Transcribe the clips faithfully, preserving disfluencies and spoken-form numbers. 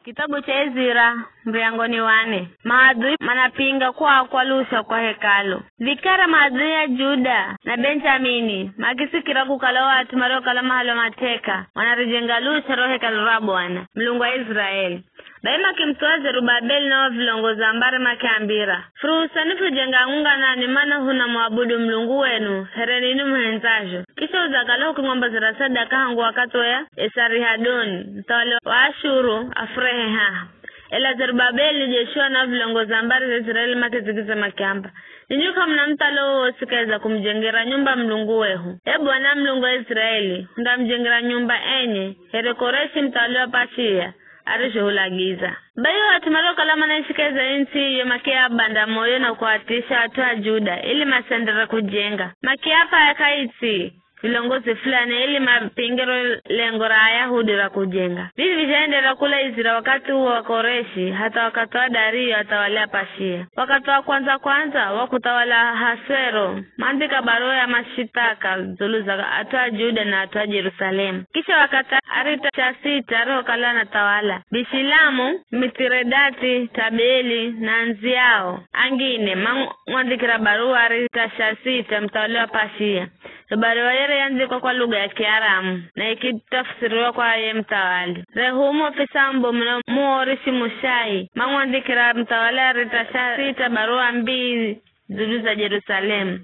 Kitabu cha Ezira, muryango ni wa ne. Maadui manapinga kuakwa lusha kwa hekalu. Vikara maadui a Juda na Benjamini makisikira kukala o at'u mariokala mahalwa mateka manarijenga lusha ro hekalu ra Bwana, Mulungu wa Israeli. Bai makimuthuwa Zerubabeli na o vilongozi a mbari makiambira, "Furuhusani fujenge hamunga nanwi, mana hunamuabudu Mulungu wenu here ninwi muhendzazho." Kisha udzakala ukimwambozera sadaka hangu wakathi wa Esari-Hadoni, muthawali wa Ashuru, afurehe haha. Ela Zerubabeli, Jeshua na vilongozi a mbari za Israeli makidzigidzya makiamba, "Ninwi k'amuna muthalo wowosi kahi za kumujengera nyumba Mulungu wehu. Ee Bwana Mulungu wa Israeli, hundamujengera nyumba enye, here Koreshi muthawali wa Pashia arizhohulagiza." Bai o at'u mariokala manaishi kahi za yo ntsi iyo makiabanda moyo na kuatisha at'u a Juda ili masienderere kujenga. Makiap'a kaitsi vilongozi fulani ili mapinge ro lengo ra Ayahudi ra kujenga. Vivi vizhaenderera kulaizira wakathi uwo wa Koreshi hatha wakathi wa Dario athawale a Pashia. Wakathi wa kwandza-kwandza wa kuthawala Ahasuero, mandhika baruwa ya mashithaka dzulu za at'u a Juda na at'u a Jerusalemu. Kisha wakathi Aritashasita arihokala anathawala, Bishilamu, Mithiredathi, Tabeli na andziyao angine mamwandhikira baruwa Aritashasita muthawali wa Pashia. Yo baruwa yere yandhikwa kwa luga ya Kiaramu, na ikitafusiriwa kwa ye muthawali. Rehumu, ofisa mubomu, na Muori Shimushai mamwandhikira muthawali Aritashasita baruwa mbii dzulu za Jerusalemu.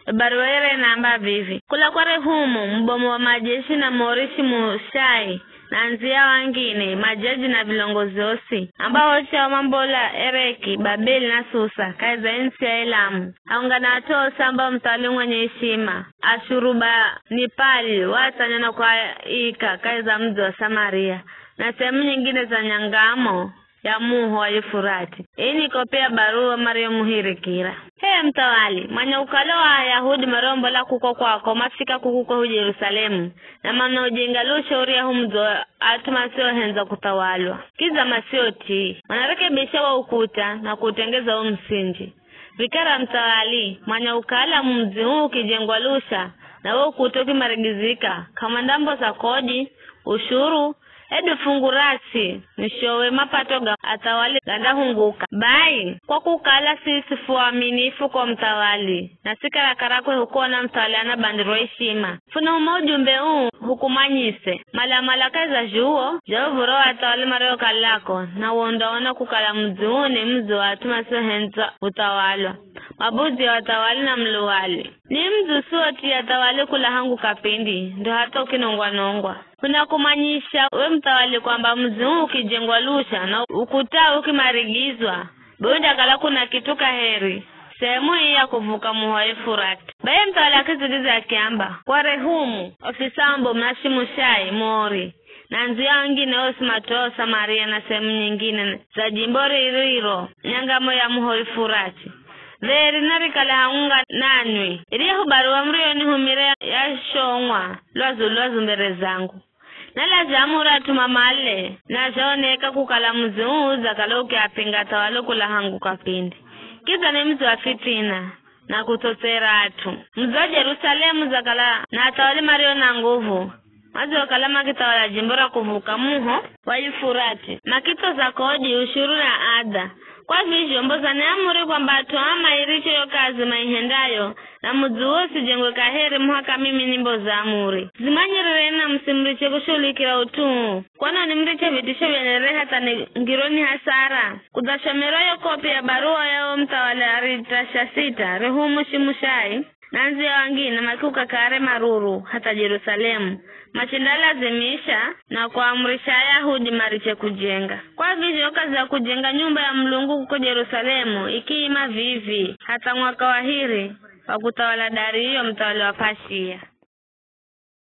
Yo baruwa yere inaamba vivi, "Kula kwa Rehumu, mubomu wa majeshi, na Muori Shimushai, na andziyao angine, majaji na vilongozi osi, ambao osi ao mambola Ereki, Babeli na Susa, kahi za yo ntsi ya Elamu, haunga na at'u osi ambao muthawali mwenye ishima, Ashurubanipali, waatsanya na kuaika kahi za mudzi wa Samaria, na sehemu nyingine za nyangamo ya muho wa Yufurati. Ii ni kopi ya baruwa mariyomuhirikira. H'e muthawali, manya ukalo wa Ayahudi mariombola kuko kwako mafika kuku kwehu Jerusalemu, na manaujenga lusha uryahu mudzi wa at'u masiohendza kuthawalwa. Kidza masiotii, manarekebisha wo ukuta na kuutengeza wo musinji. Vikara muthawali, manya ukala mudzi uu ukijengwa lusha, na wo ukuta ukimarigizika, k'amandamboza kodi, ushuru, hedu fungu ra ts'i, mwishowe mapato ga athawali gandahunguka. Bai, kwa kukala siswi fu aaminifu kwa muthawali, na si karakara kwehu kuona muthawali anabandirwa ishima, funaume ujumbe uu hukumanyise. Malamala kahi za zhuwo zha uv̱oro wa athawali mariokalako, na wo undaona kukala mudzi uu ni mudzi wa at'u masiohendza kuthawalwa, mabudzi ya athawali na muluwali. Ni mudzi usiotii athawali kula hangu kapindi, ndo hatha ukinongwa-nongwa. Hunakumanyisha we muthawali kwamba mudzi uu ukijengwa lusha na ukuta ukimarigizwa, be undakala kuna kit'u kaheri sehemu ii ya kuvuka muho wa Yufurati. Bai muthawali akidzigidzya akiamba, kwa Rehumu, ofisa wa mubomu na Shimushai, Muori, na andziyao angine osi matoao Samaria na sehemu nyingine za jimbo ririro nyangamo ya muho Yufurati. Dheri narikala haunga nanwi, iryahu baruwa muriyonihumira yashomwa lwazu-lwazu mbere zangu. Nalaza amuri at'u mamale, na zhaoneka kukala mudzi uu udzakala ukiapinga athawali kula hangu kapindi. Kidza ni mudzi wa fitina na kutsotsera at'u. Mudzi wa Jerusalemu udzakala na athawali mario na nguvu, madzokala makithawala jimbo ra kuvuka muho wa Yufurati, makitsoza kodi, ushuru na adha. Kwa vizho, mbozani amuri kwamba at'u aa mairiche yo kazi maihendayo, na mudzi uwo usijengwe kaheri muhaka mimi nimboze amuri. Dzimanyirireni na musimuriche kushuhulikira ut'u uu. Kwanoni muriche vitisho vyenere hatha ningirwe ni hasara. Kudzashomerwa yo kopi ya baruwa ya wo muthawali Aritashasita, Rehumu Shimushai, na andziyao angine makiuka kare maruru hatha Jerusalemu, machendalazimisha na kuamurisha Ayahudi mariche kujenga. Kwa vizho yo kazi ya kujenga nyumba ya Mulungu kuko Jerusalemu ikiima vivi hatha mwaka wa hiri wa kuthawala Dario muthawali wa Pashia.